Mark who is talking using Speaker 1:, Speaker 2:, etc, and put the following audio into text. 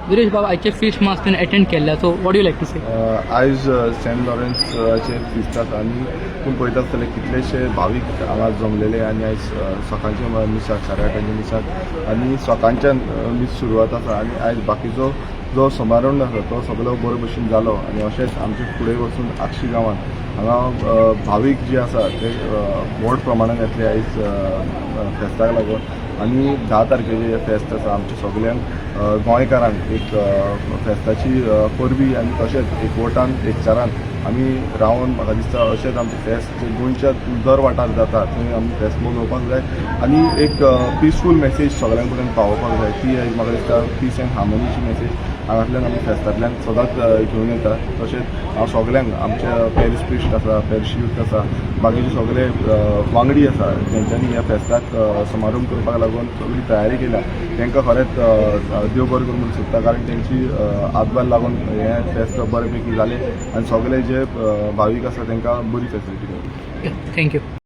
Speaker 1: विरेश बाब, आयचे फिस्ट मास तुवें अटेंड केल्ल्या, so what you like to say?
Speaker 2: आयज सेंट लॉरन्साचे फिस्त आसा आनी तूं पळयता आसतले कितलेशे भावीक हांगा जमलेले आनी आयज सकाळचे मिसाक, 8:30 च्या मिसाक आनी सकाळच्यान मीस सुरवात आसा आनी आयज बाकीचो जो समारंभ आसा तो सगळो बरे भशेन जालो. आनी अशेंच आमचे फुडें वचून आगशी गांवांत हांगा भावीक जे आसा ते व्हड प्रमाणान येतले आयज फेस्ताक लागून. आनी 10 तारखेचें जें फेस्त आसा, आमच्या सगल्यांक गोंयकारांक एक फेस्ताची परबी आनी तशेंच एकवटान, एकचारान आमी रावन, म्हाका दिसता अशेंच आमचें फेस्त जें गोंयच्या दर वाठार जाता थंय आमी फेस्त मनोवपाक जाय आनी एक पिसफूल मॅसेज सगळ्यां पर्यंत पावोवपाक जाय. ती आयज म्हाका दिसता पीस अँड हार्मनीची मॅसेज हांगांतल्यान आमी फेस्तांतल्यान सदांच घेवन येता. तशेंच हांव सगल्यांक, आमच्या पॅरीश प्रिस्ट आसा, पॅरीश यूथ आसा, बाकीचे सगळे वांगडी आसा, जेंच्यांनी ह्या फेस्ताक समारंभ करपाक लागून सगळी तयारी केल्या, तांकां खरेंच देव बरें करूं म्हणून सोदता, कारण तेंची हातभार लागून हें फेस्त बरे पैकी जालें आनी सगळे जे भावीक आसा तांकां बरी फेसिलिटी मेळ्ळी.
Speaker 1: Thank you.